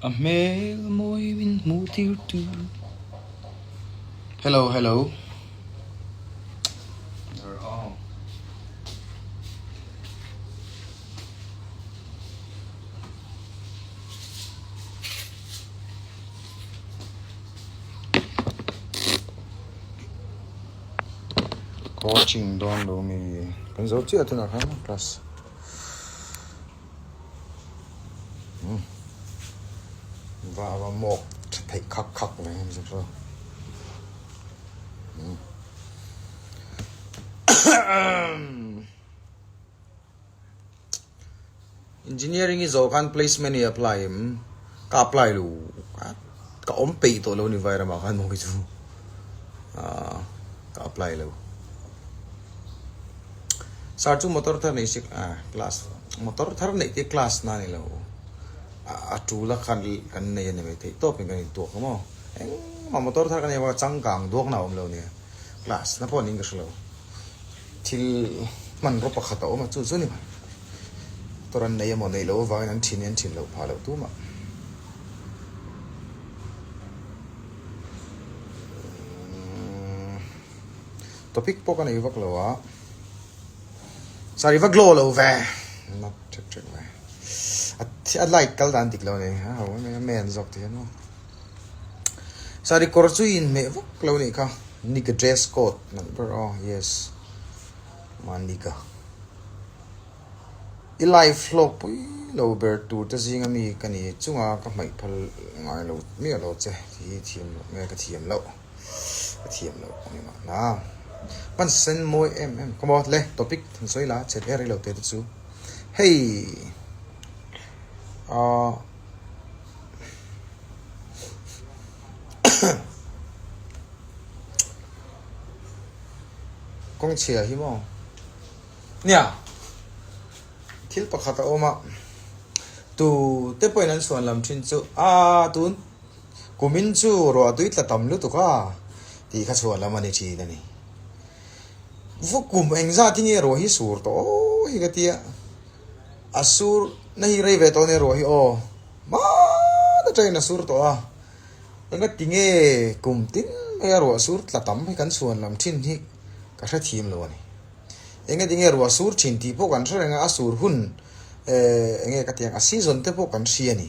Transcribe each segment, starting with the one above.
A hmel mawi min hmuh tir tu. Hello hello. Coaching dawn lo mi kan zo chiah tunah khan class. Va va mawk tha theih khak khak mai ang chu chu. Engineering hi zawh khan placement i apply em? Ka apply lo ka awm peih tawh lo ni vai ramah khan maw khi chu ka apply lo. Sir chu motor thar nei sik ah class motor thar neih te class na ni lo a tul a khan kan nei a ni mai theih tawp in kan intuak a maw engmah motor thar kan nei a changkang duak na a awm lo nia class na pawh niin ka hre lo thil hmanraw pakhat a awm a chu chu ni mai motor an nei emaw neih loh avangin an thin hi an thin loh phah loh tumah. Topic pawh ka nei vak lo a, sari va glow lo ve, not thek thek ve, a light kal dan dik lo a ni, a ho em em a men zawk ti hian maw, sari kawr chu i inhmeh vak lo a nih kha, nika dress code nalh ber aw yes, manika. I live hlawk pui lo ber tur te zinga mi ka ni chunga ka hmaih phal ngai lo miah lo che tih hi thiam loh nge ka thiam loh ka thiam loh a ni mahna. Hman sen mawi em em ka maw le topic han sawi la chet er ilo te te chu hei ahh kawng chhia hi maw. Nia, thil pakhat a awm a, tu te pawhin an chhuan lam thin chu a tun kumin chu ruah tui tla tam lutuk a tih kha chhuan lam a ni thin a ni. Vu kum engzat hi nge ruah hi sur tawh aw hi ka tia, a sur na hi rei ve tawh ania ruah hi aw hman atangin a sur tawh a, engati nge kum tin maia ruah sur tla tam hi kan chhuan lam thin hi ka hrethiam lo a ni. Enge tinge ruah sur thin tih pawh kan hre reng a, a sur hun eh enge ka tiang a season te pawh kan hria a ni.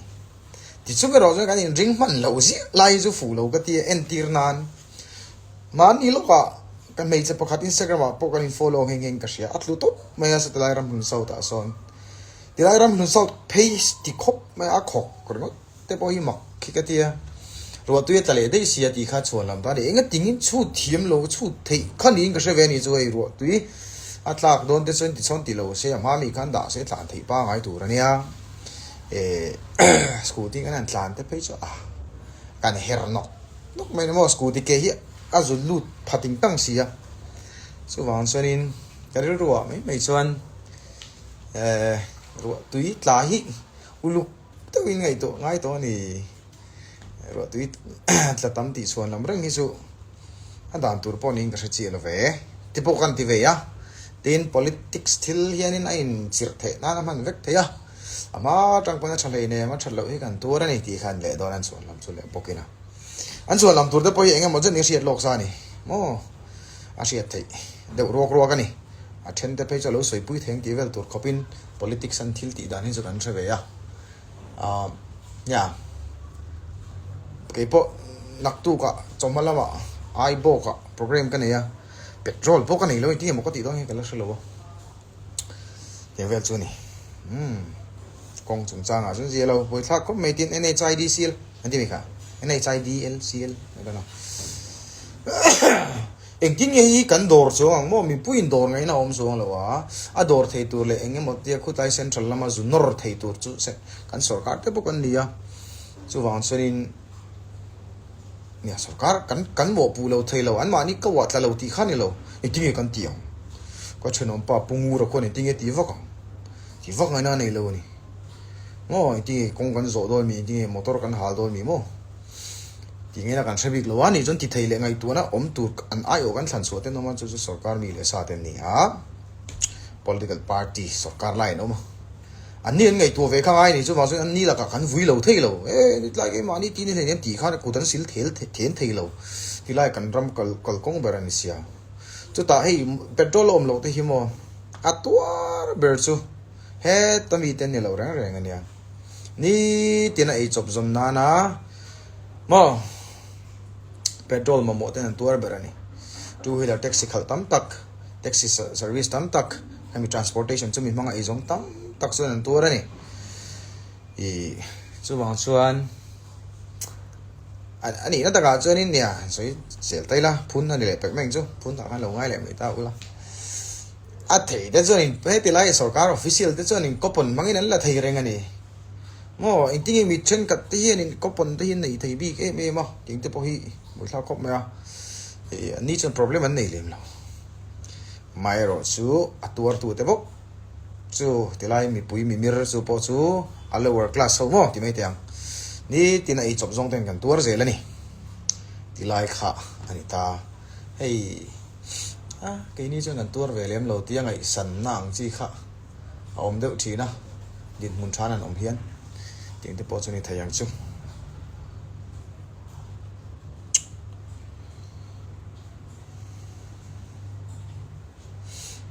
Tichung erawh chuan kan inring hman loh ziah lai hi chu fuh lo ka ti a, entir nan mahni lawkah ka hmeichhe pakhat Instagram ah pawh kan in follow nghe nghe in ka hria, a tlu tawp mai a satilai ramhlun south ah sawn tilai ramhlun south phei ti khawp mai a, a khawk ringawt. Te pawh hi mak khi ka tia. Ruah tui a tla leh daih sia tih kha chhuan lam ta a ni. Enga tingin chhut thiam lo chhut theih kha niin ka hre ve a ni chu hei ruah tui a tlak dawn te chuan tichuan ti lo se a hma mi khan dah se tlan theih pangai tur a nia. Eh scooty kan han tlan te phei chu a kan her nawk nawk mai ni maw scooty ke hi a zut lut pha ting tang si a. Chuvang chuanin ka rilru ah mai mai chuan eh ruah tui tla hi uluk Deuhin ngaihtuah ngai tawh a ni. Ruah tui tla tam tih chhuan lam reng hi chu a dan tur pawh niin ka hre chiah lo ve. Ti pawh kan ti ve a. Tin, politics thil hianin a inchirh theih nan a hman vek thei a. A hma atang pawn a tha hlei nem a that loh hi kan tuar a ni tih khan leh dawn an chhuan lam chu leh bawkin a. An chhuan lam tur te pawh hi eng emaw zet ni hriat lawk sa a ni maw? A hriat theih deuh ruak ruak a ni. A then te phei chu a lo sawipui thei ang tih vel tur khawpin politics an thil tih dan hi chu kan hre ve a. Aaa nia keipawh naktukah chawhma lamah Aibawkah program ka nei a, petrol pawh ka nei lo a ni tinge maw ka tih dawn hi ka la hre lo a. Tiang vel chu a ni. Umm kawng chungchangah chuan zia lo buaithlak khawp mai tin NHIDCL an ti mai kha NHIDLCL I don't know. Engtin nge hi kan dawr chuang ang maw? Mipuiin dawr ngaihna a awm chuang lo a, a dawr thei tur leh eng emaw tia khutlai central lama zu nawr thei tur chu kan sorkar te bawk an ni a, chuvang chuanin nia sorkar kan kan mawhpuh lo thei lo, anmahni ka uah tla lo tih kha a ni lo, engtin nge kan ti ang? Ka thenawm pa Pu Ngura khuan engtin nge ti vak ang? Ti vak ngaihna a nei lo a ni maw? Engtin nge kawng kan zawh dawn mi? Engtin nge motor kan hal dawn mi maw? Tih ngei na kan hre bik lo a nih chuan ti thei leh ngaihtuahna awm tur an aiawh kan thlan chhuah ten awm a, chu chu sorkar mi leh sa te an ni a, political party sorkar lai an awm a. Anni an ngaihtuah ve kha ngai ni, chuvang chuan anni lakah kan vui lo thei lo. E, nitlai keimahni tih ni hleinem tih khan kut an sil thel then thei lo. Tilai kan ram kal kalkawng ber a ni sia. Chutah hei petrol a awm loh te hi maw a tuar ber chu heta mite an ni lo reng reng a nia. Nitin a eichawp zawm nana maw petrol mamawh ten an tuar ber a ni. Two wheeler taxi khalh tam tak, taxi service tam tak, hemi transportation chumi hmanga eizawng tam tak chuan an tuar a ni. Ih chuvang chuan a nihna takah chuanin nia sawi zel ta ila phun a ni leh pek mai ang chu phun tah khan lo ngai leh mai ta ula. A thei te chuanin heti lai sorkar official te chuanin coupon hmangin an la thei reng a ni. Maw engtinge mi thenkhat te hianin coupon te hi an nei thei bik em em a tih te pawh hi buaithlak khawp mai a. Ih an ni chuan problem an nei lem lo. Amaherawh chu a tuartu te bawk chu tilai mipui mimir chu pawh chu a lower class ho maw ti mai teh ang. Nitin a eichawp zawng ten kan tuar zel a ni. Tilai kha a ni ta. Hei a keini chuan kan tuar ve lem lo tia ngaihsanna ang chi kha a awm deuh thin a, dinhmun than an awm hian tih te pawh chu ni thei ang chu.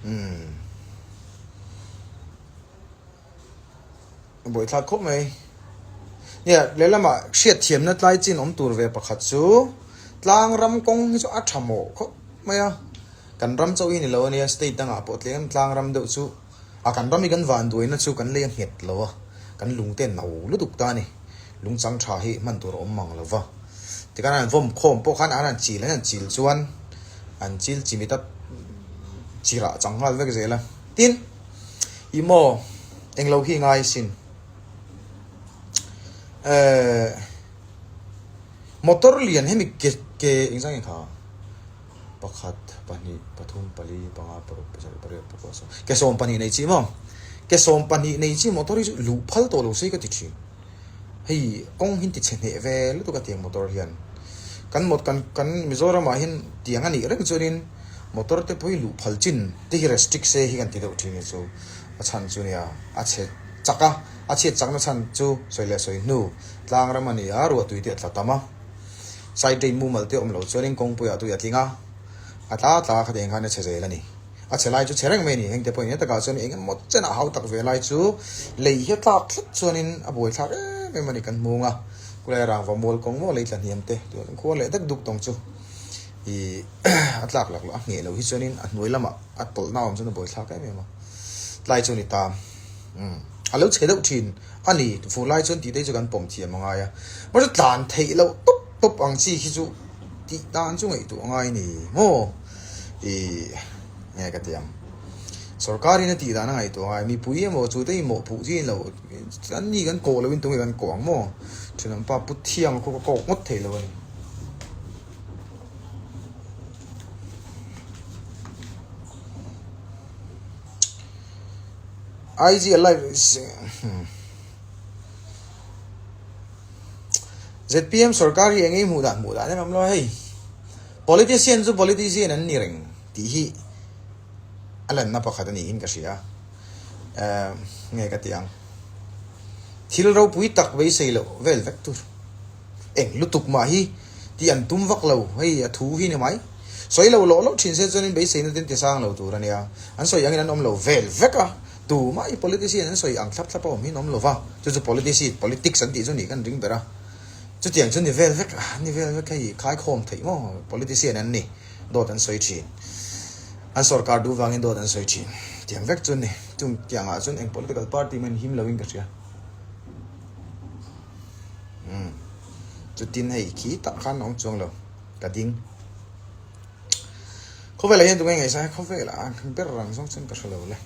Umm buaithlak khawp mai. Nia lehlamah hriatthiamna tlai chin awm tur ve pakhat chu tlang ram kawng hi chu a tha mawh khawp mai a. Kan ram chauh hi ni lo a nia state dangah pawh tlem tlang ram deuh chu a kan ram hi kan vanduaina chu kan lei a nghet lo a, kan lung te no lutuk ta a ni. Lung chang tha hi hman tur a awm mang lo va. Tikhan an vawm khawm pawh khan an han chil an han chil chuan an chil chimit a chirah chang nghal vek zel a. Tin, ih maw englo hi ngai sin. Ehh motor lian hemi ke ke engzah nge kha pakhat pahnih pathum pali panga paruk pasarih pariat pakua sawm ke 12 nei chi maw ke 12 nei chi motor hi chu luh phal tawh lo sei ka ti thin. Hei kawng hi ti chhe hneh ve lutuk a tiang motor hian kan mot kan kan Mizoram ah hian tiang a nih reng chuanin motor te pawh hi luh phal chin te hi restrict se hi kan ti deuh thin hi chu a chhan chu nia a chhe chak a a chhiat chakna chhan chu sawi leh sawi hnu tlang ram a ni a ruahtui te a tla tam a side drain mumal te awm loh chuanin kawngpui ah tui a tling a a tla tla khatiang khan a chhe zel a ni. A chhe lai chu chhe reng mai a ni. Hengte pawhin takah chuan eng emaw chenah hau tak ve lai chu lei hi a tlak tlat chuanin a buai thlak em em a ni kan hmung a. Kulai rangva mual kawng maw lei tla hniam te tih an khuar leh dek duk tawng chu ih a tlak lak loh a ngheh loh hi chuanin a hnuai lamah a tawlhna awm chuan a buai thlak em em a. Tlai chu a ni ta. Umm a lo chhe deuh thin a ni. Fur lai chuan tih te hi chu kan pawm thiam a ngai a. Mahse tlan theih loh tawp tawp ang chi khi chu tih dan chu ngaihtuah a ngai a ni maw? Ih nge ka ti ang. Sorkar in a tih dan a ngaihtuah ngai mipui emaw chu te hi mawhphuh chi lo an ni kan kawh loin tunge kan kawh ang maw? Thenawmpa pu thiang khaw ka kawk ngawt thei lo a ni. IG alive ZPM sorkar hi eng nge hmuh dan hmuh dan em awm lo a hei. Politician chu politician an ni reng tih hi a lanna pakhat a niin ka hria. Ehm nge ka ti ang. Thil ropui tak beisei loh vel vek tur. Eng lutuk mah hi tih an tum vak lo, hei a thu hi ni mai. Sawi lo lawh lawh thin se chuanin beiseina ten ti sang lo tur a nia. An sawi angin an awm lo vel vek a, tumah hi politician an sawi ang thlap thlap a awm hi an awm lo va, chu chu politici, politics an tih chu nih kan ring ber a. Chutiang chu ni vel vek a, ni vel vek hei khaikhawm theih maw, politician an ni, dawt an sawi thin. An sorkar duh vangin dawt an sawi thin. Tiang vek chu ni, chung tiangah chuan eng political party mah in him loin ka hria. Umm, chutin hei khi tak khan a awm chuang lo, ka ding. Khawvelah hian tunge ngaihsang hi khawvelah ber ang zawng chuan ka hre lo le.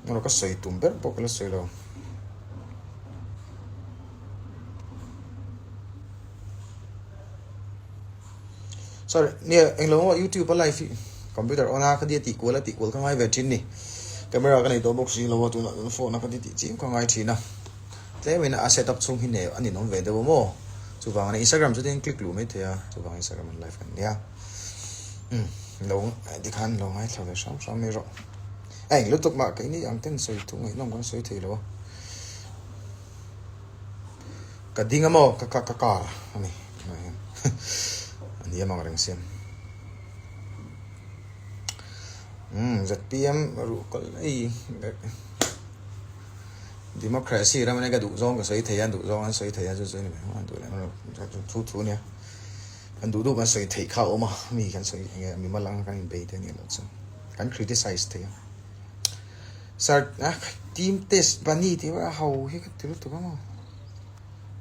Erawh ka sawi tum ber pawh ka la sawi lo. Sorry, nia englo maw YouTube a live hi computer on a ka tia tih kual a tih kual ka ngai ve thin ni. Camera ka nei tawh bawk si lo a tunah chuan phone a ka ti tih chiam ka ngai thin a. Tlemin a setup chhung hi nei a ninawm ve deuh a maw. Chuvang a ni Instagram chu tin click luh mai thei a chuvang Instagram an live kan nia. Umm lo tikhan lo ngaithla ve hram hram mai rawh. A eng lutuk mah keini ang ten sawi thu ngaihnawm kan sawi thei lo a. Ka ding a maw ka ka ka car a ni tunah hian a ni em ang reng siam. Umm ZPM ruh kal ei Democracy ram ania ka duh zawng ka sawi thei a duh zawng an sawi thei a chu chu a ni mai ang duh leh thu thu ania kan duh duh kan sawi theih kha a awm a mi kan sawi eng nge mimal ang kan inbei te ania loh chuan kan criticize thei a sir team test bunny tih a ho hi ka ti lutuk a maw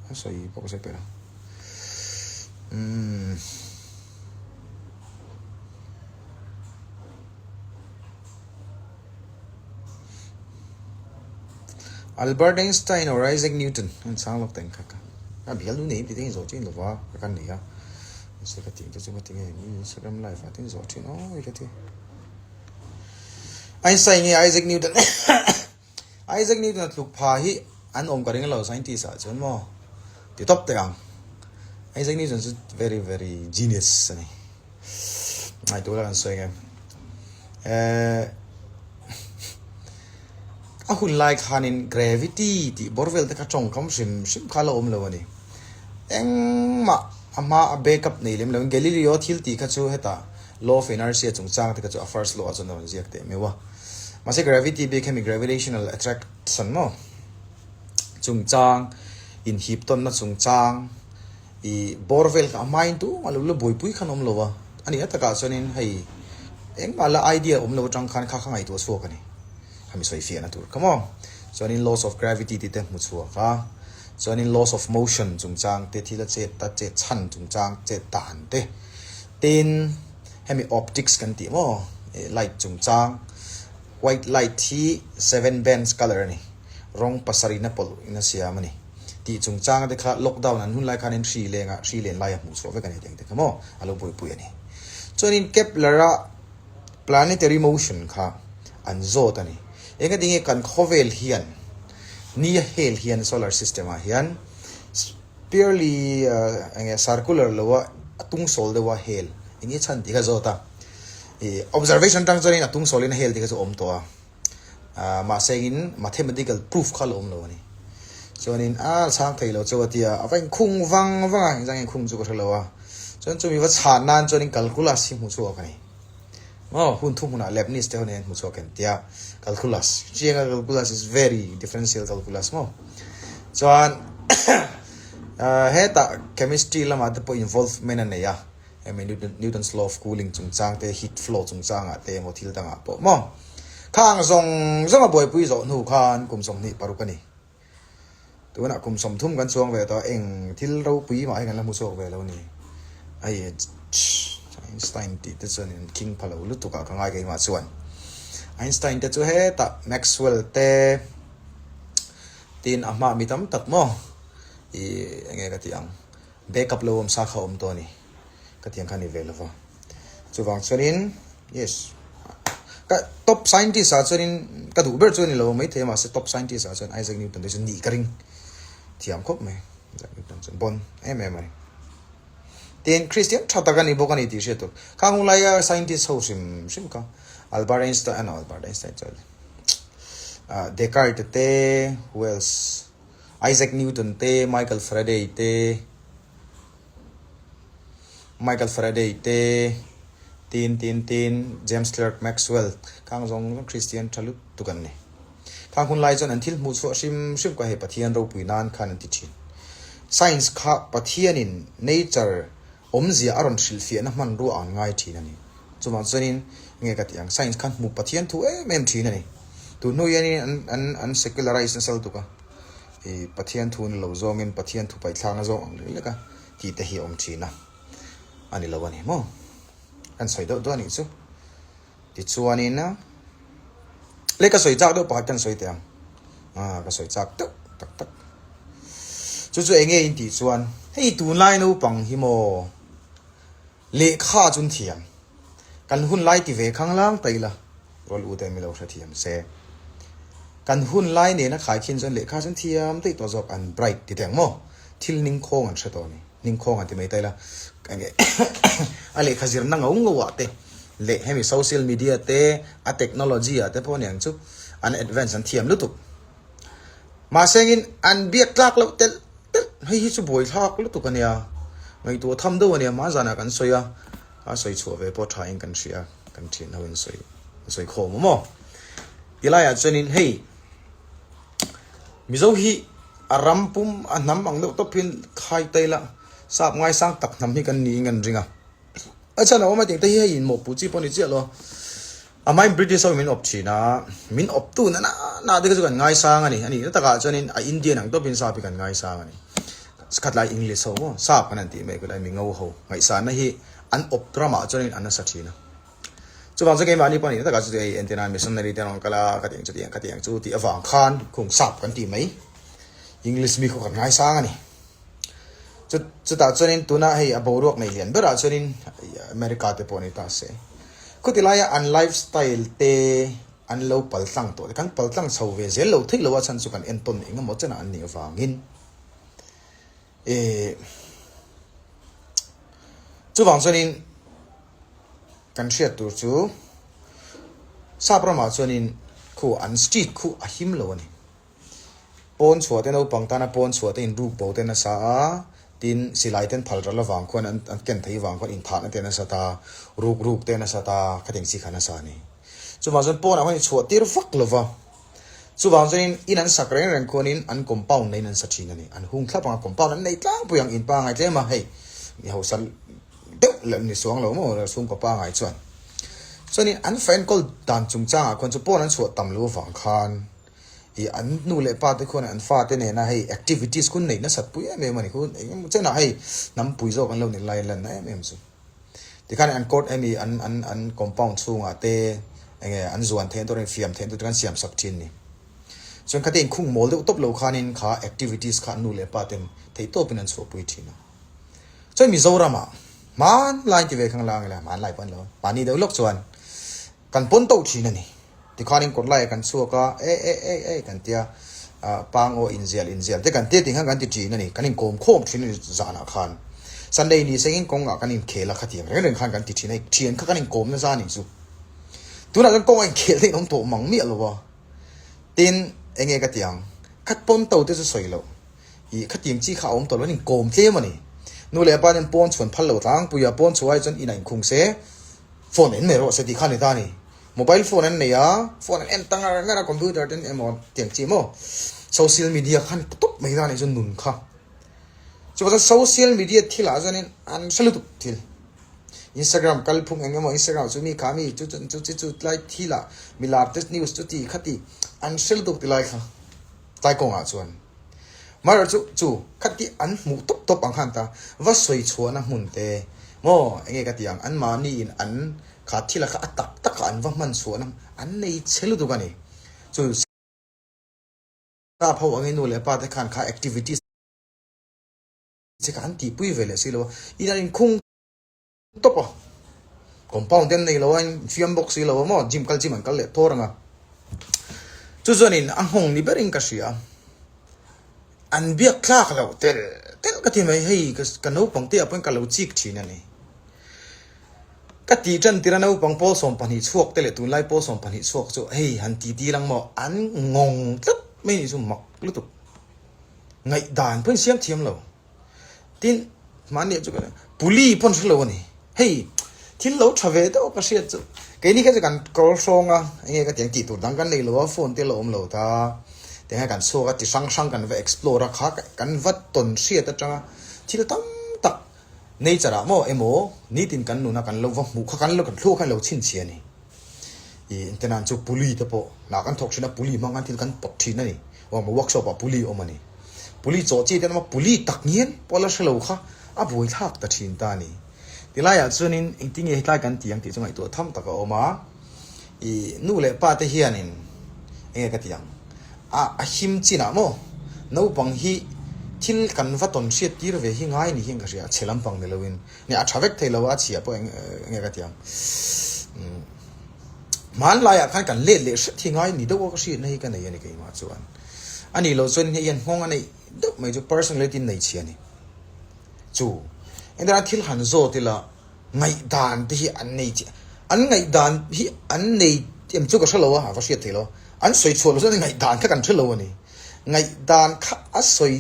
a sawi pawh ka sawi peih lo umm. Albert Einstein or Isaac Newton an chang lawk teng kha ka a bial nu nei ti te in zawh thin lova ka kan nei a se ka tih te chu ka ti nge Instagram live ah te in zawh thin awi ka ti Einstein nge Isaac Newton Isaac Newton a tluk pha hi an awm ka ring lo scientist ah chuan maw ti tawp teh ang Isaac Newton chu very very genius a ni ngaihtuah la kan sawi nge eh a hun lai khanin gravity tih bawr vel te kha tawngkam hrim hrim kha la awm lo a ni engmah a hma a backup nei lem lo Galileo thil tih kha chu hetah law of inertia chungchang te kha chu a first law ah chuan a rawn ziak teh meuh a. Mahse gravity bik hemi gravitational attraction maw chungchang inhip tawnna chungchang ih bawr vel kha a hmain tumah lo la buaipui khan awm lo a, a nih na takah chuanin hei engmah la idea awm lo atang khan kha kha ngaihtuah chhuak a ni hemi sawi fiahna tur kha maw chuanin laws of gravity tih te hmu chhuak a chuanin laws of motion chungchang te thil a chet a chet chhan chungchang chet dan te tin. Hemi optics kan tih maw eh light chungchang white light hi seven bands colour a ni rawng pasarihna pawlh in a siam a ni tih chungchang te kha lockdown an hun lai khan in hri leng a hri len lai a hmuh chhuah vek a ni tih ang te kha maw a lo buaipui a ni chuanin Kepler a planetary motion kha an zawt a ni engati nge kan khawvel hian ni a hel hian solar system ah hian Purely eng nge circular lo a a tung sawl deuh a hel eng nge chhan tih kha zawt a ih observation atang chuanin a tung sawlin a hel tih kha chu a awm tawh a ah mahse in mathematical proof kha la awm lo a ni chuanin a chhang thei lo chu a tia a va inkhung vang vang a engzah nge inkhung chu ka hre lo a chuan chumi va chhan nan chuanin calculus hi hmu chhuak a ni maw hun thu hmunah Leibniz te ho nen hmu chhuak em tia calculus chianga calculus is very differential calculus maw chuan hetah chemistry lamah te pawh involvement a nei a hemi Newton's law of cooling chungchang te heat flow chungchangah te emaw thil dangah pawh maw khang zawng zawng a buaipui zawh hnu khan kum 26 a ni tunah kum 30 kan chuang ve tawh a eng thil ropui mah hi kan la hmu chhuak ve lo a ni hei Einstein tih te chuan in khing pha lo lutuk ah ka ngai keimah chuan Einstein te chu hetah Maxwell te. Tin a hma mi tam tak maw ih eng nge ka tih ang backup lo awm sa kha awm tawh a ni ka tih ang kha a ni ve lo va chuvang chuanin yes ka top scientist ah chuanin ka duh ber chu a ni lo maithei a mahse top scientist ah chuan Isaac Newton te chu nih ka ring thiam khawp mai Isaac Newton chuan bon em em a ni tin Christian tha tak a ni bawk a ni tih hriat tur khang hun laia scientist ho hrim hrim kha Albert Einstein ah Albert Einstein chuan Descartes te, who else? Isaac Newton te, Michael Faraday te, Michael Faraday te, tin tin tin, James Clerk Maxwell, khang zawng zawng Christian tha lutuk an ni. Khang hun lai chuan an thil hmuh chhuah hrim hrim kha hei Pathian ropui nan khan an ti thin. Science kha Pathianin nature Awmzia a rawn hrilhfiahna hmanrua an ngai thin a ni. Chuvang chuanin nge ka tih ang, science khan hmuh Pathian thu em em thin a ni. Tun hnu hianin an an an secularize nasa lutuk a, ih Pathian thu ni lo zawngin Pathian thu paihthlakna zawng ang lek lek a tih te hi a awm thin a, a ni lo a ni maw? Kan sawi deuh duah a nih chu. Tichuanin le ka sawi chak deuh pakhat kan sawi teh ang, ah ka sawi chak deuh tak tak. Chu chu eng nge in tih chuan hei tunlai naupang hi maw lehkha chu an thiam, kan hun lai ti ve khanglang ta ila rual u te mi lo hrethiam se. Kan hun lai nena khaikhin chuan lehkha chu an thiam daih tawh zawk an bright ti teh ang maw thil ningkhawng an hre tawh a ni. Ningkhawng an ti mai ta ila eng nge a lehkha zirna ngau ngau ah te. leh hemi social media te a technology ah te pawh aniang chu an advance an thiam lutuk. Mahse engin an biak tlak loh telh telh hei hi chu buaithlak lutuk ania ngaihtuah tham deuh ania hma zanah kan sawi a a sawi chhuah ve pawh tha in kan hria kan thian ho in sawi sawi khawm awm aw tilaiah chuanin hei Mizo hi a ram pum a hnam ang deuh tawp hian khai ta ila sap ngaisang tak hnam hi kan niin kan ring a. A chhan a awm a tih te hi hei inmawhpuh chi pawh a ni chiah lo a. A hmain British ho min awp thin a, min awptu na na na te kha chu kan ngaisang a ni. A nihna takah chuanin a Indian ang tawpin sap hi kan ngaisang a ni. Khatlai English ho maw sap kan han tih mai khawlai mingo ho ngaihsanna hi an awp ramah chuanin a nasa thin a. Chuvang chu keimahni pawh a nihna takah chu hei entirnan missionary te an rawn kal a, ka tiang chutiang ka tiang chu tih avang khan khung sap kan tih mai English mi khaw kan ngaisang a ni. Chu chutah chuanin tuna hei a boruak nei lian berah chuanin America te pawh ni ta se. Khuti laia an life style te an lo pal tlang tawh te kan pal tlang chho ve zel lo theih lo a chhan chu kan entawn eng emaw chenah an nih avangin eh chuvang chuanin kan hriat tur chu sap ramah chuanin khu an street khu a him lo a ni. Pawn chhuah te naupang tana pawn chhuah te inruk bo te nasa a, tin silai ten phal ral avang khuan an an ken thei vang khuan inthahna te nasa ta, ruk ruk te nasa ta, khatiang chi kha nasa a ni. Chuvang chuan pawnah khuan inchhuah tir vak lo va, chuvang chuanin in an sak reng reng khuanin an compound neiin an sa thin a ni. An hung thlap ang a, compound an nei tlangpui ang in pangai tlem a, hei mi hausa deuh leh ni suang lo maw chhungkaw pangai chuan. Chuanin an fa enkawl dan chungchangah khuan chu pawn an chhuah tam lo avang khan, Ih an nu leh pa te khuan an fa te nena hei activities khu neih nasat pui em em a ni khu eng emaw chenah hei hnam pui zawk an lo ni lai an lanna em em chu. Tikhan an court emi an an an compound chhungah te enge an zuan theih tur fiam theih tur te kan siam sak thin ni. Chuan khate inkhung mawl deuh tawp lo khanin kha activities kha an nu leh pa ten theih tawpin an chhuahpui thin a. Chuan Mizoramah hmanlai ti ve khang lang ila hmanlai pawh an lo mahni deuh lawk chuan Kan pawn to thin a ni. Tikhanin kawt laiah kan chhuak a, e e e e kan tia, ah pang aw inzial inzial te kan tia tih khan kan ti thin a ni. Kan inkawm khawm thin a ni zanah khan. Sunday ni sengin kawngah kan inkhel a khatiang reng reng khan kan ti thin a, thian kha kan inkawm nasa a nih chu. Tunah chuan kawngah inkhel te in awm tawh mang miah lo a. Tin, enge ka ti ang, khat pawn to te chu sawi loh. Ih khatiang chi kha a awm tawh lo, an inkawm tlem a ni. Nu leh pa nen pawn chhuan phal lo tlangpui a, pawn chhuah ai chuan in a inkhung se. Phone en mai rawh se tih kha a ni ta a ni. Mobile phone an nei a, phone an en ta ngar ngar a, computer ten emaw tiang chi maw social media khan ta tawp mai ta a nih chuan nun kha. Chuvang chuan social media thilah chuanin an hre lutuk thil. Instagram kalphung eng emaw Instagram chu mi kha mi chu chu chu chi chu tlai thilah mi lar te news chu ti kha ti an hre lutuk ti lai kha tlai kawngah chuan. Amaherawh chu chu khati an hmuh tawp tawp ang khan ta va sawi chhuahna hmun te maw enge ka ti ang an mahni in an kha thil a kha a tak tak a an va hman chhuahna an nei che lutuk a ni. Chu sap ho angin nu leh pa te khan kha activities che kha an tihpui ve leh si lo a, in an inkhung tawp a, compound te an nei lo a, in fiam bawk si lo a maw, gym kal gym an kal leh thawr ang a, chu chuanin a nghawng ni berin ka hria, an biak thlak loh tel tel ka ti mai, hei ka naupang te ah pawhin ka lo chik thin a ni, ka tih tan tir a naupang pawl 12 chhuak te leh tunlai pawl 12 chhuak chu hei han ti ti lang maw an nghawng tlat mai ni chu mak lutuk, ngaihdan pawhin siam thiam lo. Tin, mahni chu kan puli pawn hre lo a ni. Hei, thil lo tha ve deuh ka hriat chu. Keini kha chu kan kawl hrawng a, enge ka tiang tih tur dang kan nei lo a, phone te la awm lo ta. Tiang hian kan chhuak a, ti hrang hrang kan va explore a, kha kan va tawn hriat atanga thil tam tak nature ah maw emaw nitin kan nuna kan lo va hmuh kha kan lo kan thluak khan lo chhinchhiah a ni. Ih entenan chu puli te pawh hna kan thawk thin a, puli hmang khan thil kan pawt thin a ni. Workshop ah puli awm a ni. Puli chawh chi te an awm a, puli tak ngian pawh la hre lo kha a buaithlak ta thin ta a ni. Tilaiah chuanin engtinge hetlai kan ti ang tih chu ngaihtuah tham tak a awm a, ih nu leh pa te hianin enge ka ti ang, a a him chinah maw naupang hi thil kan va tawn hriat tir ve hi ngai ni hian ka hria, a chhe lampang ni loin, nia a tha vek thei lo a, a chhia pawh eng enge ka ti ang. Hmanlaiah khan kan let leh hret hi ngai ni deuh a ka hriatna hi ka nei a ni keimah chuan. A nih loh chuan hei hian nghawng a neih deuh mai chu personality nei chhia a ni. Chu engtiang thil han zawt ila ngaihdan te hi an nei chiah. An ngaihdan hi an nei em chu ka hre lo a, a va hriat thei lo. An sawi chhuah lo chuan ngaihdan kha kan hre lo a ni. Ngaihdan kha a sawi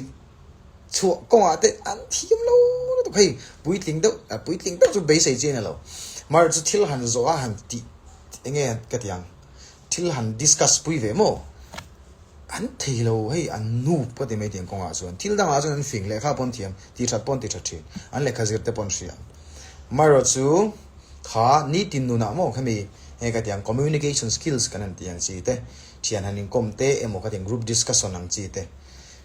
chhuah kawngah te an thiam lo lutuk hei puitling deuh puitling deuh chu beisei chi a ni lo. Mar chu thil han zawh a han tih eng nge ka ti ang thil han discuss pui ve maw an thei lo hei an noob ka ti mai tih ang kawngah chuan thil dangah chuan an fing lehkha pawh an thiam tih that pawh an ti tha thin an lehkha zir te pawh an hria marawh chu kha nitin nunah maw khami hei ka ti ang communication skills kan han tih ang chi te thian han inkawm te emaw ka ti ang group discussion ang chi te.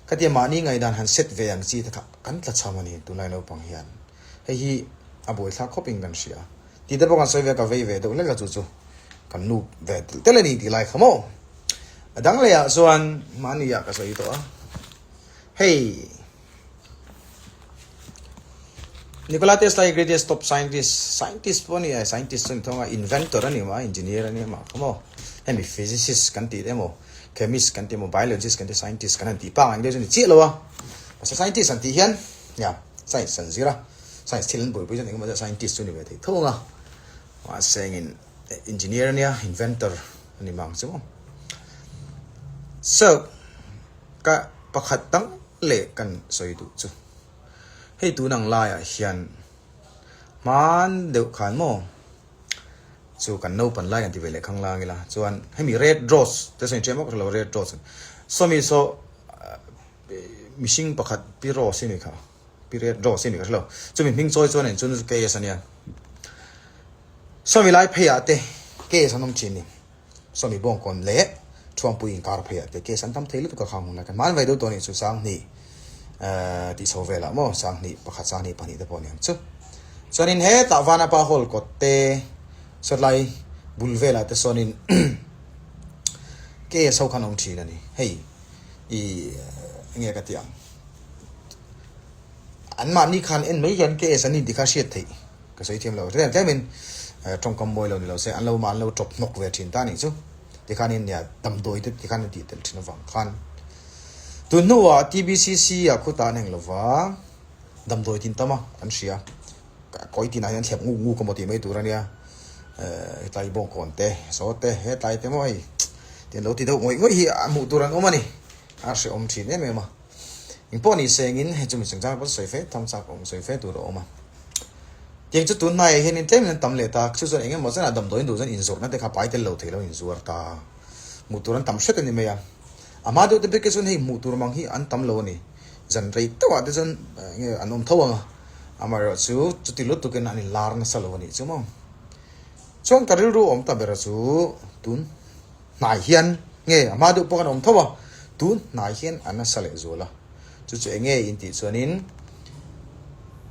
Khatia mahni ngaihdan han set ve ang chi te kha kan tla cham a ni tunlai naupang hian. Hei hi a buaithlak khawp in kan hria. Tih te pawh kan sawi ve a ka vei ve deuh hlek a chu chu kan nu ve telh telh a ni tih lai kha maw. A dang leh ah chuan mahni ah ka sawi tawh a. Hei Nikola Tesla hi greatest top scientist, scientist pawh a ni a, scientist chu ni thawng a, inventor a ni mah a, engineer a ni mah kha maw. Hemi physicist kan tih te emaw Chemist kan ti emaw biologist kan ti scientist kan han tih pangai deuh chu ni chiah lo a, mahse scientist han tih hian nia science an zir a, science thil an buaipui chuan engemaw zat scientist chu ni ve thei tho ang a, mahse engin engineer ania inventor a ni mang chu maw. So ka pakhat dang leh kan sawi duh chu hei tun ang laiah hian hman deuh khan maw. Chu kan naupan lai kan ti ve leh khang lang ila chuan hemi red rose te sawi ṭiam vak lo red rose sawmi saw mihring pakhat pi rose hi ni kha pi red rose hi ni ka hre lo chumi hming chawi chuan in chun case ania sawmi lai phei ah te case an awm thin ni sawmi bawngkawn leh thuampui inkar phei ah te case an tam thei lutuk a khang hun lai khan hmanvai deuh tawh a nih chu sanghnih tih chho velah maw sanghnih pakhat sanghnih pahnih te pawh a ni ang chu. Chuanin hetah Vanapa Hall kawt te sawtlai bul velah te sawnin case ho khan awm thin a ni. Hei i enge ka tih ang anmahni khan en mai hian case an intih kha hriat theih ka sawi thiam lo. Hriat tlemin tawngkam mawi lo ni lo se an lo mah an lo tawp hnawk ve thin ta a nih chu. Tikhanin nia damdawi te tikhan an tih tel thin avang khan tun hnuah TBCC ah khutah an eng lova. Damdawi tin tam a kan hria kawi tinah hian thlep nguk nguk emaw tih mai tur a nia hetlai bawngkawn te saw te hetlai te maw hei tin lo ti deuh ngawih ngawih hi a hmuh tur an awm a ni a hrehawm thin em em a engpawh ni sengin hei chumi chungchang pawh sawi fe tham chak awm sawi fe tur a awm a tiang chu tun hnaiah hianin tlem in an tam leh ta chu chuan eng emaw chuan a damdawi duh chuan inzawrhna te kha pai tel lo thei lo inzuar ta hmuh tur an tam hret a ni mai a a hma deuh te bik hi chuan hei hmuh tur mang hi an tam lo a ni. Zan rei teuhah te chuan nge an awm tho ang a, amaherawhchu chuti lutukin an inlar nasa lo a nih chu maw. Chuan ka rilru awm ta ber chu tun hnai hian nge a hma deuh pawh khan a awm tho a, tun hnai hian a nasa leh zual a, chu chu eng nge in tih chuanin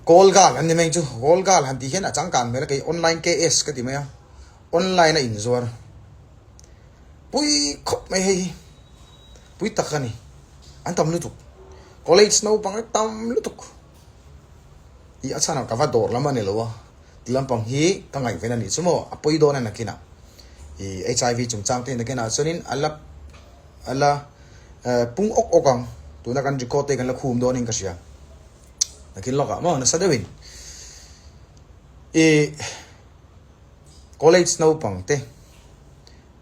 call girl an ni mai chu, call girl han tih hian a changkan hmel a kei online KS ka ti mai a, online a inzuar pui khawp mai hei hi. Pui tak a ni. An tam lutuk. College naupang hi tam lutuk. I a chhanah ka va dawr lam a ni lo a. Ti lampang hi ka ngaihven a nih chu maw? A pawi dawn a nakinah. I HIV chungchang te nakinah chuanin a la a la pung awk awk ang. Tuna kan record te kan la khum dawnin ka hria. Nakin lawkah maw nasa deuhin. I college naupang te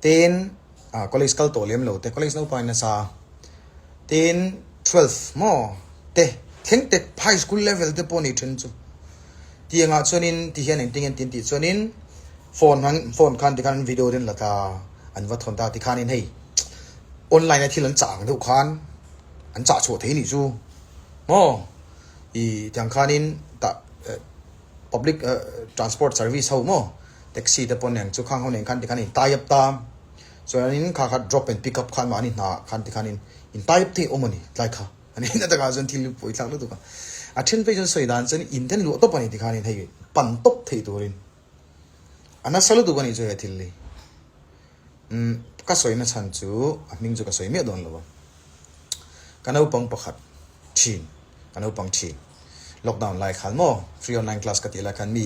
Tin, ah college kal tawh lem lo te, college naupang in nasa a. Tin, twelve maw te, thleng te high school level te pawh ni then chu. Tiangah chuanin ti hian engtin nge an tin tih chuanin phone han phone khan tikhan an video te an la ta, an va thawn ta tikhanin hei online a thil an chah ang deuh khan an chah chhuah thei nih chu maw i tiang khanin tah public transport service ho maw. Taxi te pawh nen chu khang ho nen khan tikhan in tie up ta chuanin kha kha drop and pick up khan mahni hna khan tikhan in in tie up thei awm a ni tlai kha ani na takah chuan thil pawi thlak lutuk a a then phei chuan sawi dan chuan in ten luah tawp a ni tikhan in hei pan tawp thei turin a nasa lutuk a ni chu he thil hi umm ka sawi na chhan chu a hming chu ka sawi miah dawn lo a ka naupang pakhat thin. Ka naupang thin. Lockdown lai khan maw free online class ka tih lai khan mi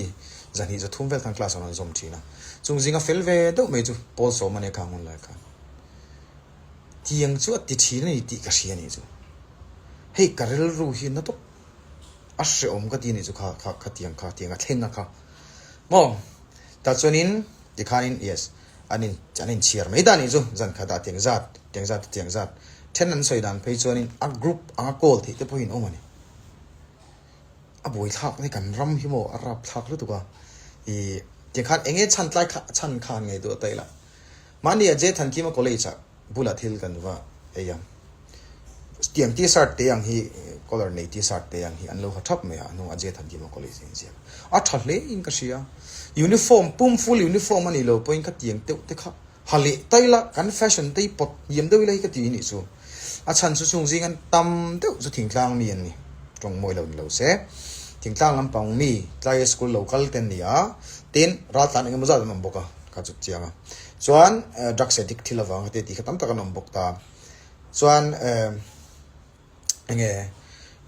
zahnih zathum vel khan class a rawn zawm thin a. Chung zinga fel ve deuh mai chu pawl sawm a nia khang hun lai khan. Tiang chu a ti thin a ni tih ka hria a nih chu. Hei ka rilru hi na tawp a hrehawm ka ti a nih chu kha kha kha tiang kha tiang a thleng a kha maw. Tah chuanin. Tikhanin yes an in an inchhiar mai dan nih chu zan khatah tiang zat tiang zat tiang zat then an sawi dan phei chuanin a group anga call theih te pawhin awm a ni. A buaithlak mai kan ram hi maw a rap thlak lutuk a ih tikhan eng nge chhan tlai kha chhan kha an ngaihtuah ta ila mahni a J Thankima college ah bulah thil kan va ei a tiang t-shirt te ang hi collar nei t-shirt te ang hi an lo ha thap mai a a hnungah J Thankima college a inziak a tha hle in ka hria uniform pum full uniform a nih loh pawhin kha tiang deuh te kha Ha leh tai la, kan fashion te hi pawt hniam deuh ila hi ka ti nih chu. A chhan chu chung zing an tam deuh chu thingtlang mi an ni. Tawng mawi lo ni lo se. Thingtlang lampang mi tlaia school lo kal te an ni a, tin raltlan eng emaw zat an awm bawk a, kha chu chiang a. Chuan drugs addict thil avanga te tih kha tam tak an awm bawk ta. Chuan enge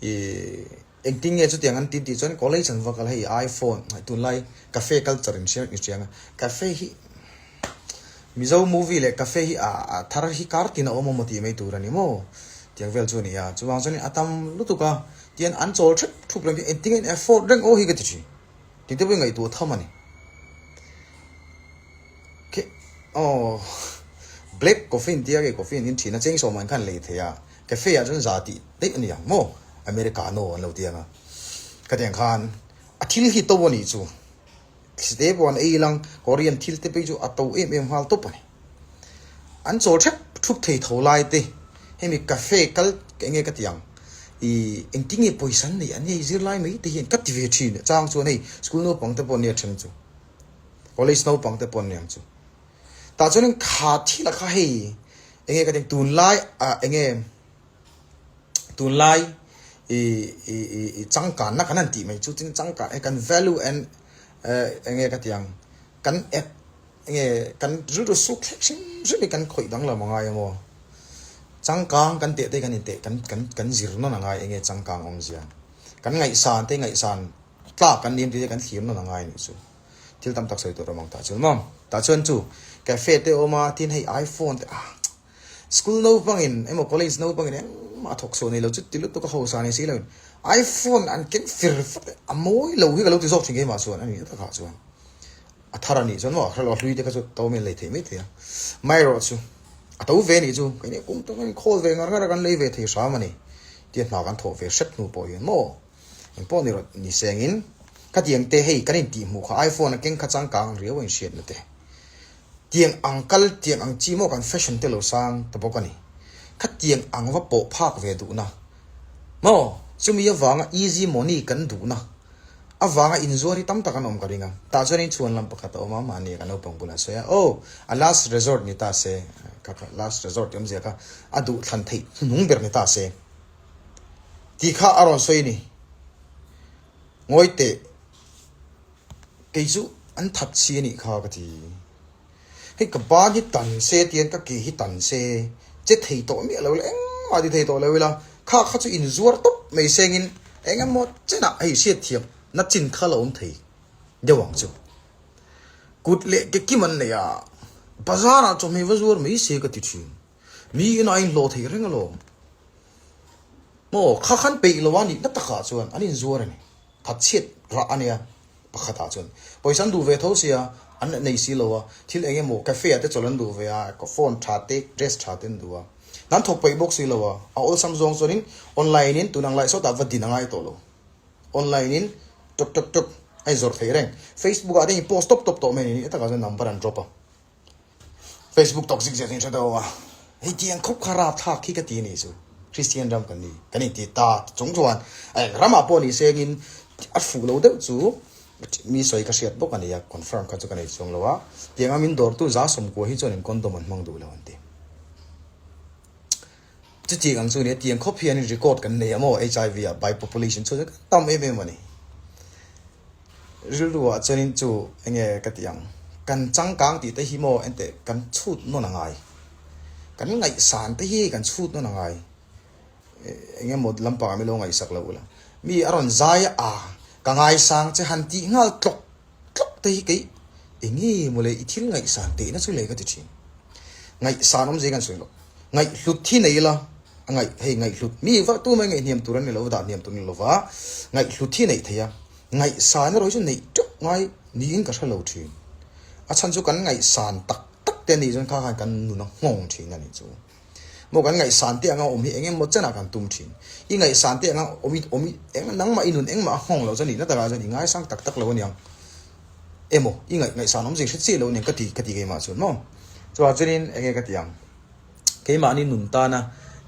ih Engtin nge chutiang an ti tih chuan college an va kal hei iPhone tunlai cafe culture in hriat hriang a cafe hi Mizo movie leh cafe hi a thar hi kar tin a awm a maw tih mai tur a ni maw tiang vel chu a ni a chuvang chuan a tam lutuk a tian an chawl thep thup reng engtin nge in afford reng aw hi ka ti thin tih te pawh hi ngaihtuah tham a ni. Khi aw black coffee in tia kei coffee an in thin a cheng sawm an khan lei thei a cafe ah chuan za tih daih a ni ang maw americano an lo ti ang a khatiang khan a thil hi to a nih chu thlite pawh an ei lang korean thil te phei chu a to em em nghal tawp a ni an chawl thep thup thei tho lai te hemi cafe kal eng nge ka ti ang ih engtin nge pawisa an neih an nei zirlai mai te hian ka ti ve thin chang chuan hei school naupang te pawh nia then chu. College naupang te pawh an ni ang chu. Tah chuanin kha thil a kha hei enge ka tih tunlai ah enge tunlai ih ih ih ih changkanna kan han tih mai chu tin changkan hei kan value and eh enge ka tih ang kan app enge kan rilru suk thlek hrim hrim hi kan khawih danglam a ngai a maw. Changkang kan teh te kan inteh kan kan kan zir nawn a ngai enge changkang awmzia kan ngaihsan te ngaihsan Tlak kan nim tih te kan thlir nawn a ngai anih chu. Thil tam tak sawi tur awm ang tah chuan maw. Tah chuan chu cafe te awm a, tin hei iPhone te ah school naupangin emaw college naupangin engmah a thawk chhuah nei lo chu ti lutuk a hausa ni si loin iPhone an keng fir fat a mawi lo hi ka lo ti zawk thin keimah chuan a nih takah chuan a thar a nih chuan maw a hrelo a hlui te kha chu to min lei thei mai thei a. Amaherawh chu a to ve anih chu keini kum tam in khawl ve ngar ngar a kan lei ve thei hram a ni tia hna kan thawh ve hrep hnu pawh hian maw. Eng pawh ni rawh ni sengin ka tiang te hei kan intih hmuh kha iPhone a keng kha changkang riau a inhriatna te tiang ang kal tiang ang chi maw kan fashion te lo sang ta bawk a ni. Kha tiang ang va pawh phak ve duhna maw chumi avanga easy money kan duhna avanga inzuar hi tam tak an awm ka ring a. Tah chuan in chhuan lam pakhat a awm a mahni ka naupang bulah sawi a aw a last resort ni ta se kha kha last resort tih awmzia kha a duh thlan theih hnung ber ni ta se. Tih kha a rawn sawi a ni. Ngawi teh, kei chu an that si a nih kha ka ti. Hei ka ban hi tan se tihian ka ke hi tan se, che thei tawh miah lo ila engmah ti thei tawh lo ila, kha kha chu inzuar tawp mai sengin eng emaw chenah hei hriatthiam na chin kha la awm thei deuh ang chu. Kut leh ke kim an nei a, bazar ah chawhmeh va zuar mai se ka ti thin. Mi in a inhlawh theih reng alawm. Maw, kha khan peih lo a nihna takah chuan an inzuar a ni. Thatchhiat rah a nia pakhatah chuan. Pawisa an duh ve tho sia, an nei si lo a, thil eng emaw cafe ah te chawlh an duh ve a, phone tha te, dress tha te an duh a. An thawk peih bawk si lo a, a awlsam zawng chuanin online in tun ang lai sawtah va din a ngai tawh lo. Online in tuk tuk tuk a inzawrh theih reng. Facebook ah te in post tawp tawp tawh mai a ni, takah chuan number an drop a. Facebook toxic zia chu in hre deuh a, hei tiang khawp kha rapthlak hi ka ti anih chu, Christian ram kan ni, kan inti ta chung chuan eng ramah pawh ni sengin a fuh lo deuh chu mi sawi ka hriat bawk a ni a, confirm kha chu ka nei chuang lo a, tianga min dawrtu za sawmkua hi chuan in condom an hmang duh lo an ti. Chutiang ang chu nia tiang khawp hian record kan nei a maw HIV ah by population chu kan tam em em a ni. Rilru ah chuanin chu enge ka tih ang kan changkang tih te hi maw enteh kan chhut nawn a ngai. Kan ngaihsan te hi kan chhut nawn a ngai. Enge maw lampangah mi lo ngaihsak lo ula. Mi a rawn zai a ka ngaisang che han tih nghal tlawk tlawk te hi kei enge maw le i thil ngaihsan tehna chu le ka ti thin. Ngaihsan awm zing an sawi lo. Ngaihhlut hi nei ila a ngaih hei ngaihhlut mi va tu mai ngaihhniam tur an ni lo va dah hniam tur an ni lo va ngaihhlut hi neih theih a ngaihsan erawh hi chu neih teuh ngai niin ka hre lo thin. A chhan chu kan ngaihsan tak tak te anih chuan kha khan kan nun a nghawng thin a nih chu. Maw kan ngaihsan te anga awm hi eng emaw chenah kan tum thin. I ngaihsan te anga awm i awm i eng nangmah i nun engmah a nghawng loh chuan nihna takah chuan i ngaisang tak tak lo aniang emaw i ngaih ngaihsan awm zing hre chiah lo aniang ka ti ka ti keimah chuan maw. Chuvang chuanin eng nge ka ti ang keimahni nun tana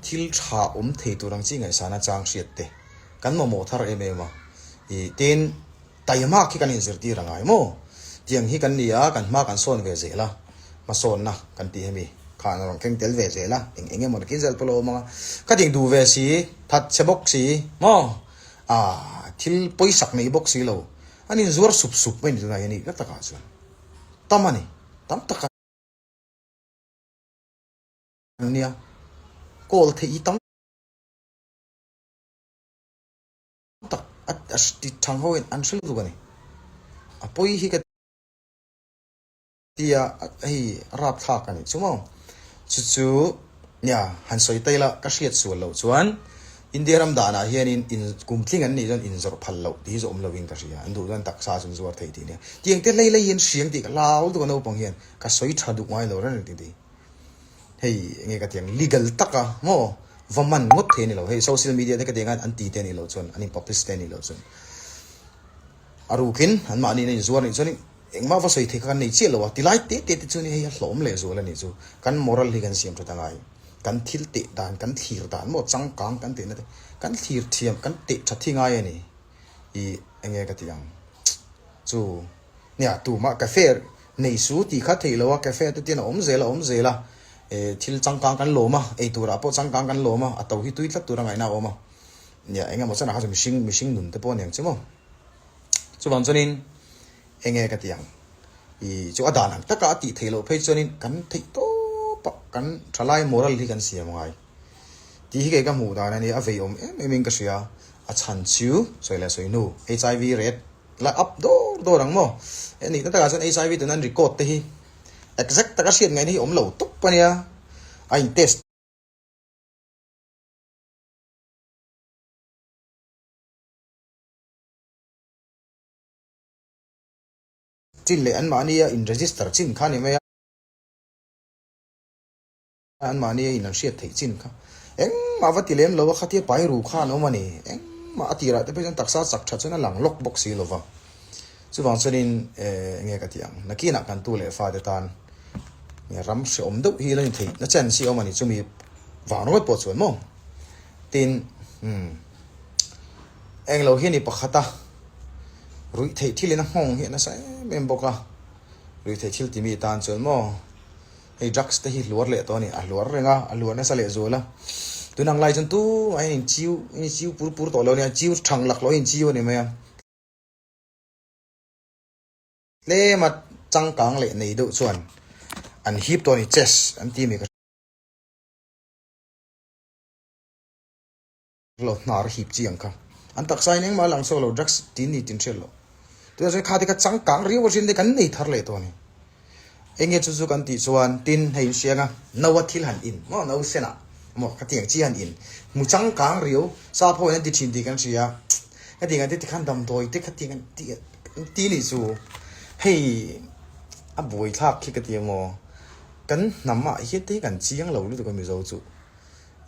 thil tha awm thei tur ang chi ngaihsana chang hriat te kan mamawh thar em em a ih tin Taimak hi kan inzirtir a ngai maw? Tiang hi kan ni a, kan hma kan sawn ve zel a, hmasawnna kan tih hemi khan a rawn keng tel ve zel a, eng eng emaw nakin zel pawh lo awm ang a, ka ding duh ve si, that chhe bawk si maw? Ah, thil pawisak nei bawk si lo, an inzuar sup sup mai ni tunah hian i ka takah chuan tam a ni, tam tak an nia, kawl theih hi tam. tak a ti thang ho in an hre lutuk a ni. A pawi hi ka ti a, hei rapthlak a nih chu maw. Chu chu nia han sawi ta ila ka hriat sual loh chuan India ram danah hianin in kum tling an nih chuan inzawrh phal loh tih hi chu awm lovin ka hria. An duh chuan taksa chu an zuar thei tih nia. Tiang te hlei hlei hian hriang tih ka hlau lutuk a naupang hian ka sawi tha duh ngai lo reng reng tih. Hei enge ka tiang legal taka maw va man ngawt thei a ni lo. Hei social media te ka tiang an ti te a nih loh chuan an in publish te a nih loh chuan a rukin an mahni in a inzuar a nih chuan engmah va sawi thei kha kan nei chiah lo a. Tilai te te te chuan hei a hlawm leh zual a nih chu. Kan moral hi kan siam that a ngai. Kan thil teh dan kan thlir dan maw changkang kan teh na te kan thlir thiam kan teh that hi ngai a ni. Ih enge ka ti ang chu. Nia, tumah cafe nei su tih kha theih lo a, cafe te tian a awm zel a awm zel a, eh thil changkang kan lawm a, ei turah pawh changkang kan lawm a, a to hi tui tlat tur a ngaihna a awm a. Nia, eng emaw chuan a kha chu mihring mihring nun te pawh a niang che maw. Chuvang chuanin eng nge ka ti ang, ih chu a dan ang taka a tih theih loh phei chuanin kan theih tawp a, kan thalai moral hi kan siam angai. Tih hi kei ka hmuh dan a nia, a vei awm em em in ka hria, a chhan chu sawi leh sawi hnu, HIV rate La up dawr dawr ang maw? He nihna takah chuan HIV tuna an record te hi exact taka hriat ngaihna hi awm lo tawp a nia, a in test chin leh anmahnia in register chin kha a ni mai a. Anmahni a in an hriat theih chin kha engmah va ti lem lo a, khatia pai ru khan awm a ni. Engmah a tirah te phei chuan taksa chak tha chuan a lang lawk bawk si lo va. Chuvang chuanin eng nge ka tih ang, nakinah kan tu leh fate tan ram hrehawm deuh hi la ni theih na chance hi a awm a ni chumi vang ringawt pawh chuan maw. Tin, umm eng lo hi a ni pakhat a, ruih theih thil in a nghawng hi a nasa em em bawk a, ruih theih thil timi tan chuan maw. Hei drugs te hi hluar leh tawh a ni, a hluar reng a, a hluar nasa leh zual a. Tun ang lai chuan tumah hian in chiu, in chiu pur pur tawh lo a nia, chiu thang lak loh in chiu a ni mai a. Tlema changkang leh nei deuh chuan an hip tawh a ni, chess an ti mi ka lo hnar hip chi ang kha. An taksa in engmah a lang chhuak lo, drugs tin ni tin hriat loh. Tunah chuan kha te kha changkang riau a hriat te kan nei thar leh tawh a ni. Enge chu chu kan tih chuan tin hei in hriang a, no a thil han in maw no sen ah maw khatiang chi han in hmu changkang riau sap ho in an ti thin tih kan hria. Khatiang an ti tikhan damdawi te khatiang an ti an ti nih chu hei a buaithlak khi ka ti emaw kan hnam ah hian te hi kan chiang lo lutuk a Mizo chu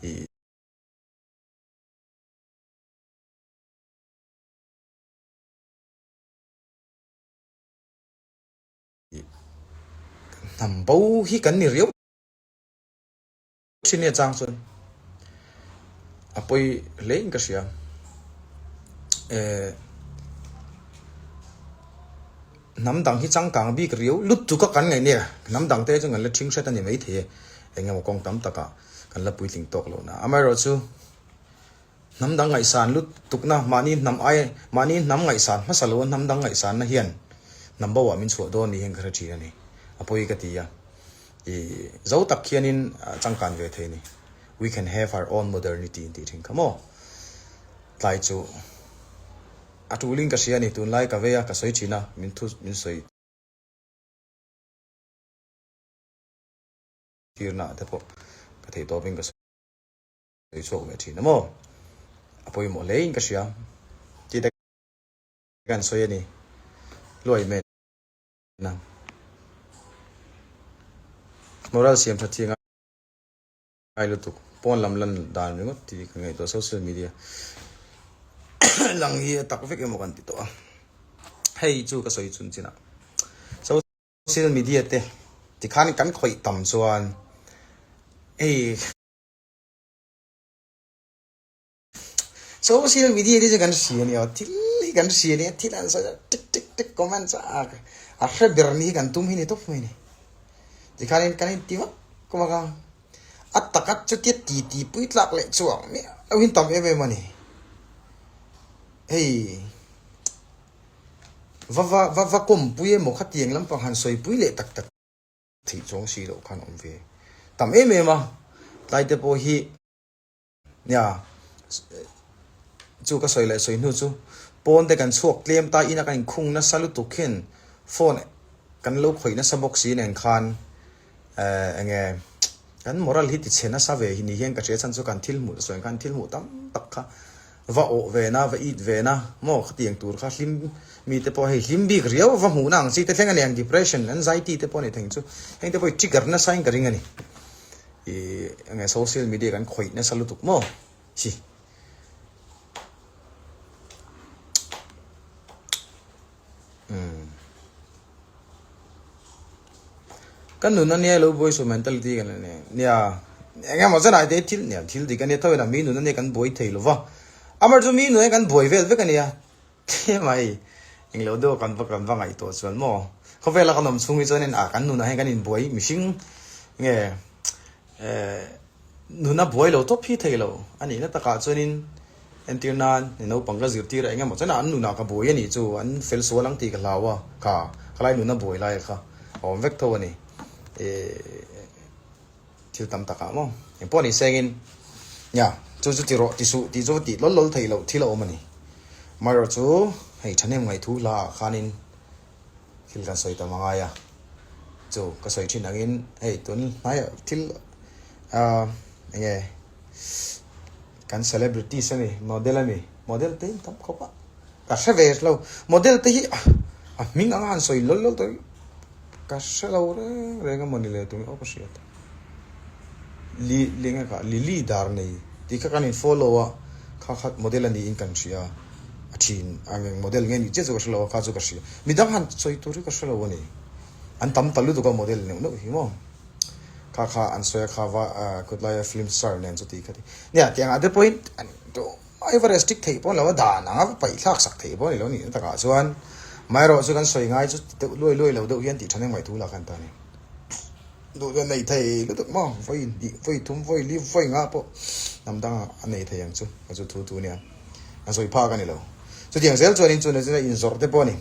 ih. Hnam bo hi kan ni riau thin nia chang chuan a pawi hle in ka hria eh hnam dang hi changkang bik riau lutuk a kan ngaih nia hnam dang te chu kan la thing hret a ni maithei e eng emaw kawng tam takah kan la puitling tawk lo na amaherawhchu Hnam dang ngaihsan lutukna, mahni hnam ai, mahni hnam ngaihsan hmasa lo a hnam dang ngaihsanna hian hnam bo ah min chhuah dawn ni hian ka hre thin a ni. A pawi ka ti a. I zo tak hianin changkan ve thei a ni. We can have our own modernity in tih thin kha maw? Tlai chu a tulin ka hria a ni. Tunlai ka vei a, ka sawi thin a, min thu min sawi tirna ah te pawh ka theih tawpin ka sawi. Sawi chhuak ve thin a maw? A pawimawh hle in ka hria. Tih te kan sawi a ni. Luai men a. Moral siam tha thiang ai lutuk pawn lam lan dan ringawt tih kan ngaihtuah social media lang hi a tak vek emaw kan ti tawh a hei chu ka sawi chun chinah social media te tikhan kan khawih tam chuan hei Social media te chu kan hria ania thil hi kan hria ania thil an sawi a tik tik tik comment a a hre ber ni hi kan tum hi ni tawp mai ni tikhanin kan inti vak vak a a taka chutia ti ti pui tlak leh chuang miah lo hi tam em em a ni hei va va va va kawmpui emaw khatiang lampang han sawipui leh tak tak theih chuang si loh khan a awm ve tam em em a tlai te pawh hi. Nia, chu ka sawi leh sawi hnu chu pawn te kan chhuak tlem ta ina kan inkhung nasa lutuk hian phone kan lo khawih nasa bawk si nen khan eh enge kan moral hi tichhe nasa ve hi ni hian ka hria chhan chu kan thil hmuh sawi khan thil hmuh tam tak kha va awh ve na va it ve na maw khatiang tur kha hlim mi te pawh hei hlim bik riau va hmuh na ang chi te thleng a ni ang depression anxiety te pawh a ni theng chu heng te pawh hi trigger nasa in ka ring a ni. I enge social media kan khawih nasa lutuk maw hi. Umm. Kan nun ania lo buai suh mentality kan ania. Nia enge maw chen ai te thil nia thil dik ania tho ina mi nun ania kan buai thei lova. Amar chu mi nun ania kan buai vel vek ania. Hle mai, englo deuh kan va kan va ngaihtuah chuan maw? Khawvela kan awm chhung hi chuanin ah kan nunah hian kan inbuai mihring nge eh nuna buai lo tawp hi thei lo a nihna takah chuanin entir nan ni naupang ka zirtir a engemaw chuan an nunah ka buai a nih chu an fel sual ang tih ka hlau a kha khalai nuna buai lai kha a awm vek tho a ni eh. Thil tam takah maw? Eng pawh ni sengin, Nia, chu chu ti rawh, ti suh tih chu tih lawl lawl theih loh thil a awm a ni. Amaherawh chu hei thahnem ngaihthu hlaah khanin thil kan sawi tam a ngai a, chu ka sawi thin angin hei tun hnaiah thil ah eng nge kan celebrities a ni, model a ni, model te hi tam khawp a, ka hre ve lo, model te hi a hming anga han sawi lawl lawl tawh hi. Ka hre lo reng reng a mawni le tunge aw ka hriat Li li nge kha Lily dar nei tih kha kan in follow a kha kha model a niin kan hria a thin a ngeng model nge nih chiah chu ka hre lo a kha chu ka hria midang han sawi tur hi ka hre lo a ni an tam ta lutuk a model neuh neuh hi maw kha kha an sawi a kha va khawtlaia film star nen chu tih kha ti nia tiang ah te pawhin an Everest tik theih pawh ni lo a, dan anga va paih thlak sak theih pawh ni lo nihna takah chuan amaherawh chu kan sawi ngai chu ti deuh luai luai lo deuh hian tih tha nen ngaih thu lah khan ta ni. Duh chuan nei thei lutuk maw vawi hnih vawi thum vawi li vawi nga pawh hnam dang a nei thei ang chu ka chu thu thu nia kan sawi phak a ni lo. Chutiang zel chuanin chuna chuan a inzawrh te pawh a ni.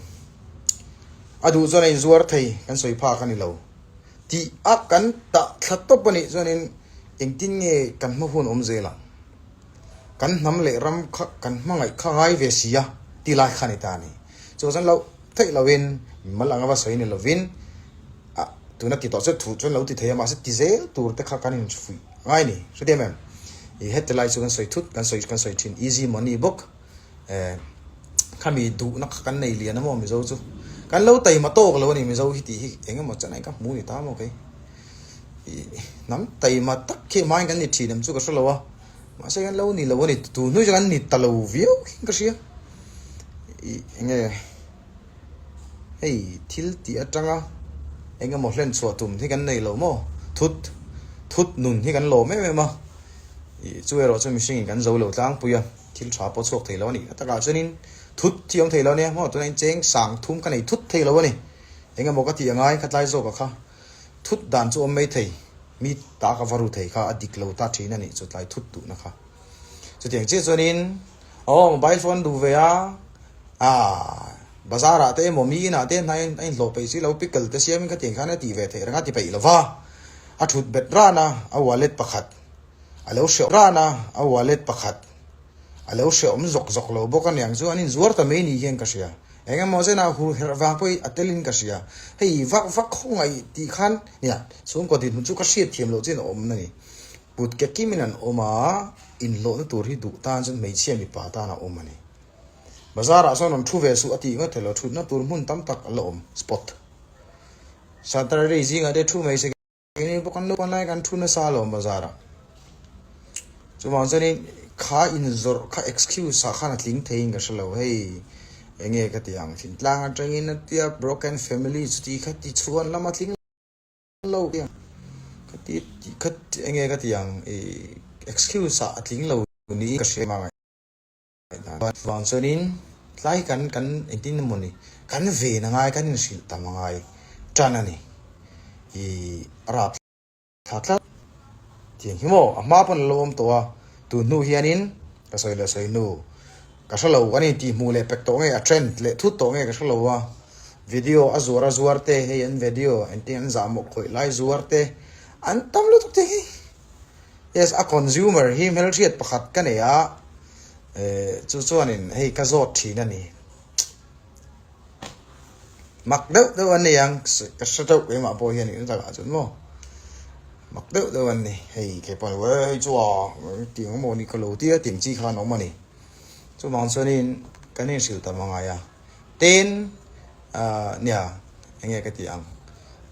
A duh chuan a inzuar thei kan sawi phak a ni lo tih a kan tah thla tawp a nih chuanin engtin nge kan hma hun awm zel ang. Kan hnam leh ram kha kan hmangaih kha ngai ve si a ti lai kha ni ta a ni. Chu chuan loh theih lovin mal anga va sawi ni lovin ah tuna ti tawh chu thu chuan lo ti thei a mahse ti zel tur te kha kan infuih ngai ni. Hre em em? I heti lai chu kan sawi thut kan sawi kan sawi thin easy money bawk eh khami duhna kha kan nei lian a maw Mizo chu. Kan lo taima tawk lo a ni Mizo hi tih hi eng emaw chanai ka hmu ni ta maw kei. I hnam taima tak khi hmain kan ni thin em chu ka hre lo a. Mahse kan lo ni lo a ni, tu hnu chu kan ni ta lo viau hian ka hria. Ih enge hei thil tih atanga eng emaw hlen chhuah tum hi kan nei lo maw? Thut thut nun hi kan lawm em em a, ih chu erawh chu mihring in kan zo lo tlangpui a, thil tha pawh chhuak thei lo a nih na takah chuanin thut hi awm thei lo a nia maw tunah in cheng sang thum ka nei thut thei lo a ni, eng emaw ka tih a ngai khatlai zawk a kha. Thut dan chu awm mai thei, mi ta ka va ru thei kha a dik lo ta thin a nih chu tlai thut duhna kha. Chutiang chiah chuanin aw mobile phone duh ve a, ah bazar ah te emaw mi inah te hnai a inhlawh peih si lo pickle te siamin khatiang khan a tih ve theih reng a ti peih lo va, a thut bet ran a, a wallet pakhat a lo hreh ran a, a wallet pakhat a lo hrehawm zawk zawk lo bawk aniang chu an inzuar ta mai ni hian ka hria. Eng emaw zenah hur herh vang pawh hi a telin ka hria. Hei vak vak khawngaih tih khan nia chhungkaw dinhmun chu ka hriat thiam loh chin a awm a ni. Kut ke kimin an awm a, inhlawhna tur hi duh tan chuan hmeichhia mipa tan a awm a ni. Bazar ah sawn rawn thu ve suh a tih ngawt thei lo, thutna tur hmun tam tak a la awm, spot. Saturday zingah te thu mai se. Keini pawh kan lo panlai kan thu nasa alawm bazar ah. Chuvang chuanin kha inzawrh kha excuse ah khan a tling theiin ka hrelo hei enge ka ti ang thintlang atangin a tia broken family chuti kha ti chhuan lama tling lo ka ti kha enge ka ti ang ih excuse ah a tling lo niin ka hria mang. Vang chuanin tlai kan kan engtin emaw ni kan ven a ngai kan inhrilh tam a ngai tan a ni ih a rap thla tlat tiang hi maw a hma pawn a lo awm tawh a tun hnu hianin ka sawi leh sawi hnu ka hre lo kan intih hmuh leh pek tawh nge a trend leh thut tawh nge ka hre lo a video a zuar a zuar te hei an video engtin an zahmawh khawih lai zuar te an tam lutuk te hi. Yes, a consumer hi hmelhriat pakhat ka nei a, eh chu chuanin hei ka zawt thin a ni. Mak deuh deuh an ni ang, ka hre deuh keimah pawh hian in takah chuan maw. Mak deuh deuh an ni, hei kei pawh hei chu a tiang emaw ni ka lo tia tiang chi khan a awm a ni. Chuvang chuanin kan inhrilh ta mangai a. Tin, ahh nia, eng nge ka tih ang?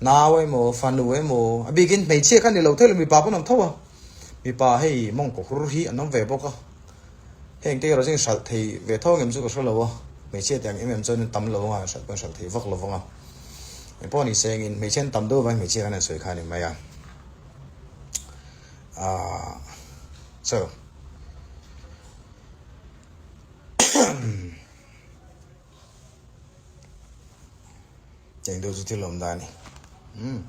Nau emaw, fanu emaw, a bikin hmeichhia kha ni lo thei lo, mipa pawn an awm tho a. Mipa hei mawngkaw hur hi an awm ve bawk a. Heng te erawh chu in hralh thei ve tho ang em chu ka hre lo a. Hmeichhia te ang em em chuan an tam lo ang a, hralh pawh an hralh thei vak lo vang a. Engpawh ni se engin hmeichhia an tam deuh avangin hmeichhia khan an sawi kha a ni mai a. Ahh so. Eng deuh chu thil awm dan a ni. Umm.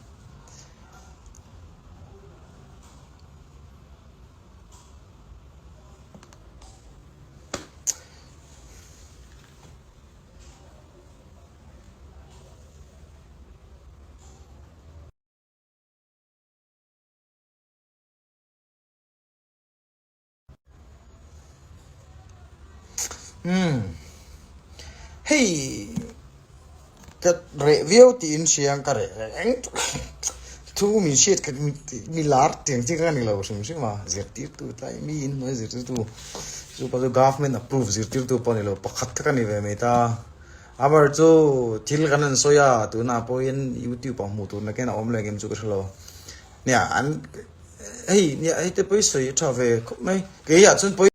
Umm hei ka reh viau tiin hria ka reh reng thu min hriat khat mi lar tiang chi kha ka ni lo hrim hrim a zirtirtu tlai mi in hnuai zirtirtu chu pawh chu government approve zirtirtu pawh a ni lo pakhat kha ka ni ve mai ta amar chu thil kan han sawi a tunah pawhin youtube ah hmuh tur nakin a awm leh ang em chu ka hre lo nia an hei nia hei te pawh hi sawi a tha ve khawp mai keiah chuan pawi.